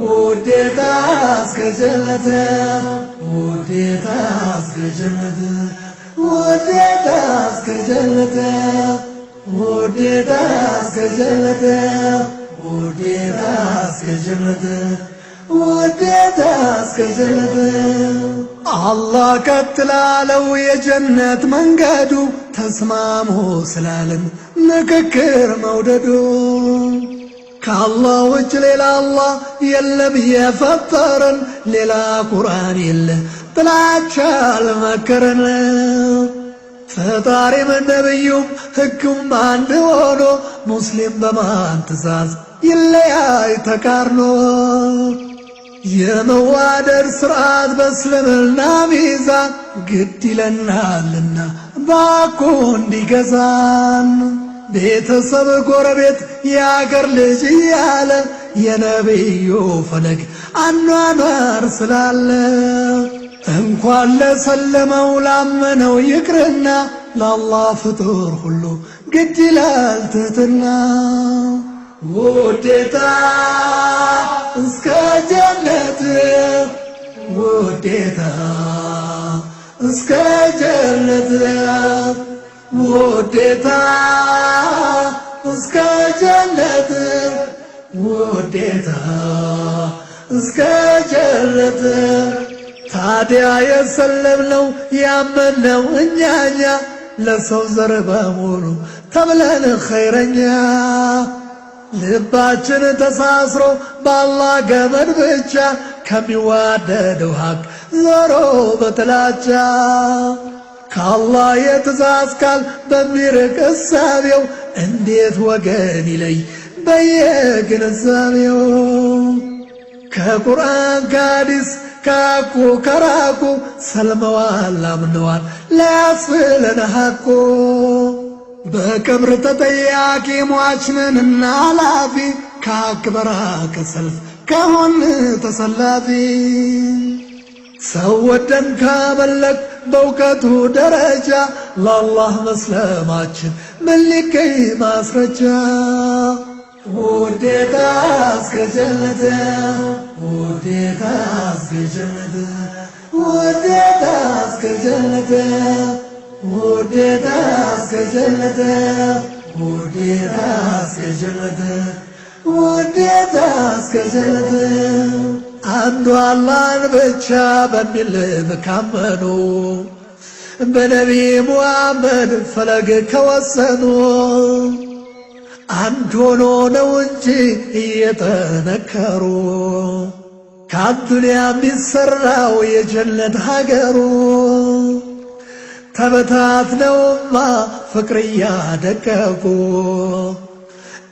ውዴታ እስከ ጀነት፣ ውዴታ እስከ ጀነት፣ ውዴታ እስከ ጀነት፣ ውዴታ እስከ ጀነት፣ ውዴታ እስከ ጀነት፣ ውዴታ እስከ ጀነት። አላህ ቀጥላለው የጀነት መንገዱ ተስማሙ ስላለን ምክክር መውደዱ፣ ከአላህ ውጭ ሌላ አላህ የለም የፈጠረን፣ ሌላ ቁርአን የለ ጥላቻ አልመከረን። ፈጣሪም ነብዩም ሕጉም አንድ ሆኖ ሙስሊም በማን ትእዛዝ ይለያይ ተቃርኖ? የመዋደድ ስርዓት በእስልምና ሚዛን ግድ ይለናልና ባኮ እንዲገዛን። ቤተሰብ፣ ጎረቤት፣ የአገር ልጅ እያለ የነቢዩ ፈለግ አኗኗር ስላለ፣ እንኳን ለሰለመው ላመነው ይቅርና ለአላህ ፍጡር ሁሉ ግድ ይላል ትህትና። ውዴታ እስከ ጀነት፣ ውዴታ እስከ ጀነት፣ ውዴታ እስከ ጀነት፣ ውዴታ እስከ ጀነት። ታዲያ የሰለምነው ያመነው እኛኛ ለሰው ዘር በሙሉ ተብለን ኸይረኛ፣ ልባችን ተሳስሮ በአላህ ገመድ ብቻ ከሚዋደደው ሀቅ ዞሮ በጥላቻ፣ ከአላህ የትእዛዝ ቃል በሚርቅ እሳቤው እንዴት ወገን ይለይ በየግንዛቤው? ከቁርአን ከሐዲስ ካቁ ከራቁ ሰልመዋል አምነዋል ሊያስብለን ሐቁ። በቀብር ተጠያቂ ሟችንንና ላፊ ከሐቅ በራቀ ሰልፍ ከሆን ተሰላፊ። ሰው ወደን ካመለክ በእውቀቱ ደረጃ ለአላህ መስለማችን ምን ሊገኝ ማስረጃ? ውዴታ እስከ ጀነት፣ ውዴታ እስከ ጀነት፣ ውዴታ እስከ ጀነት፣ ውዴታ እስከ ጀነት፣ ውዴታ እስከ ጀነት፣ ውዴታ እስከ ጀነት። አንዱ አላህን ብቻ በሚል ካመኑ በነቢ ሙሐመድ ፈለግ ከወሰኑ፣ አንድ ሆኖ ነው እንጂ እየጠነከሩ ከአዱንያ የሚሰራው የጀነት ሀገሩ። ተበታትነውማ ፍቅር እያደቀቁ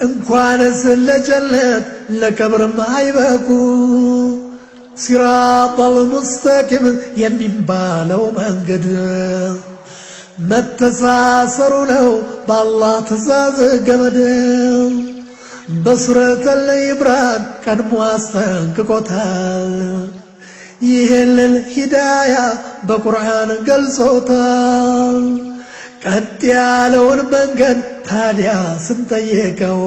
እንኳንስ ለጀነት ለቀብርም አይበቁ። ሲራጠል ሙስተቂም የሚባለው መንገድ መተሳሰሩ ነው በአላህ ትእዛዝ ገመድ። በሱረተል ኢምራን ቀድሞ አስጠንቅቆታል። ይህንን ሂዳያ በቁርአን ገልጾታል። ቀጥ ያለውን መንገድ ታዲያ ስንጠይቀው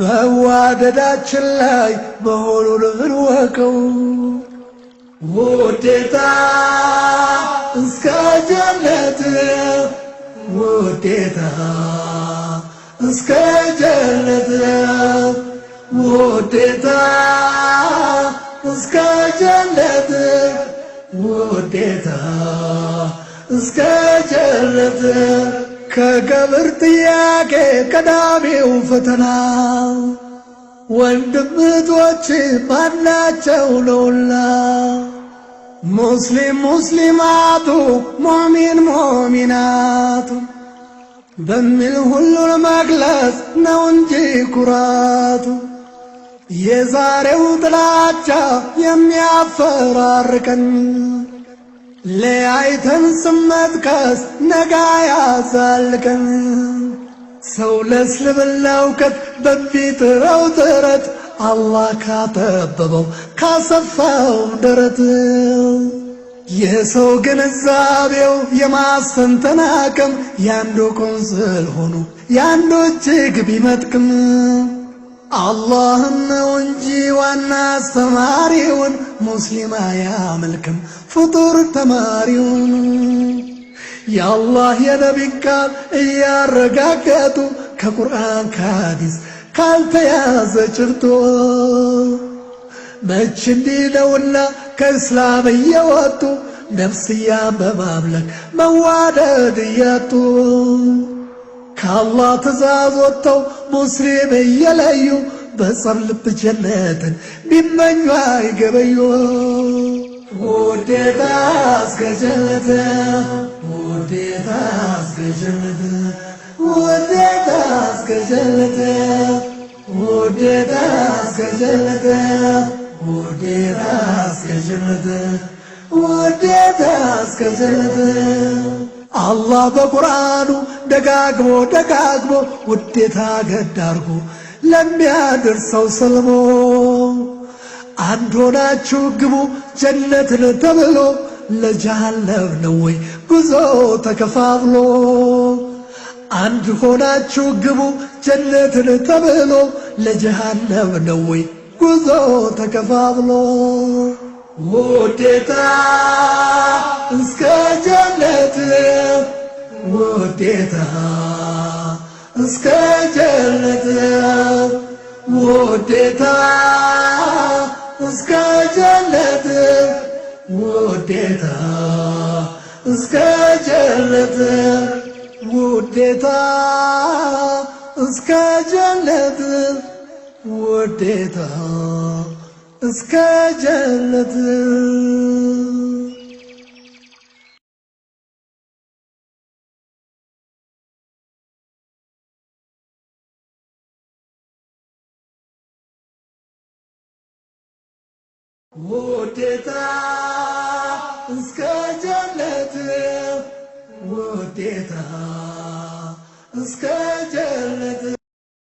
መዋደዳችን ላይ መሆኑን እንወቀው። ውዴታ እስከ ጀነት፣ ውዴታ እስከ ጀነት፣ ውዴታ እስከ ጀነት፣ ውዴታ እስከ ጀነት። ከቀብር ጥያቄ ቀዳሚው ፈተና ወንድምቶች ማናቸው ነውና፣ ሙስሊም ሙስሊማቱ ሙእሚን ሙእሚናቱ በሚል ሁሉን መግለጽ ነው እንጂ ኩራቱ። የዛሬው ጥላቻ የሚያፈራርቀን ለያይተን ስም መጥቀስ ነጋ ያዛልቀን። ሰው ለእስልምና እውቀት በሚጥረው ጥረት አላህ ካጠበበው ካሰፋው ደረት። የሰው ግንዛቤው የማስተንተን አቅም ያንዱ ቁንጽል ሆኖ ያንዱ እጅግ ቢመጥቅም፣ አላህን ነው እንጂ ዋና አስተማሪውን ሙስሊም አያመልክም ፍጡር ተማሪውን። የአላህ የነቢን ቃል እያረጋገጡ ከቁርአን ከሐዲስ ካልተያዘ ጭብጦ፣ መች እንዲህ ነውና ከእስላም እየወጡ ነፍስያን በማምለክ መዋደድ እያጡ፣ ከአላህ ትእዛዝ ወጥተው ሙስሊም እየለዩ በጸብ ልብ ጀነትን ቢመኙ አይገበዩ። ውዴታ እስከ ጀነት፣ ውዴታ እስከ ጀነት፣ ውዴታ እስከ ጀነት፣ ውዴታ እስከ ጀነት፣ ውዴታ እስከ ጀነት፣ ውዴታ እስከ ጀነት። አላህ በቁርአኑ ደጋግሞ ደጋግሞ ውዴታ ገድ አርጎ ለሚያደርሰው ሰልሞ፣ አንድ ሆናችሁ ግቡ ጀነትን ተብሎ ለጀሃነም ነው ወይ ጉዞ ተከፋፍሎ? አንድ ሆናችሁ ግቡ ጀነትን ተብሎ ለጀሃነም ነው ወይ ጉዞ ተከፋፍሎ? ውዴታ እስከ ጀነት፣ ውዴታ እስከ ጀነት፣ ውዴታ እስከ ጀነት፣ ውዴታ እስከ ጀነት፣ ውዴታ እስከ ጀነት፣ ውዴታ እስከ ጀነት። ውዴታ እስከ ጀነት፣ ውዴታ እስከ ጀነት።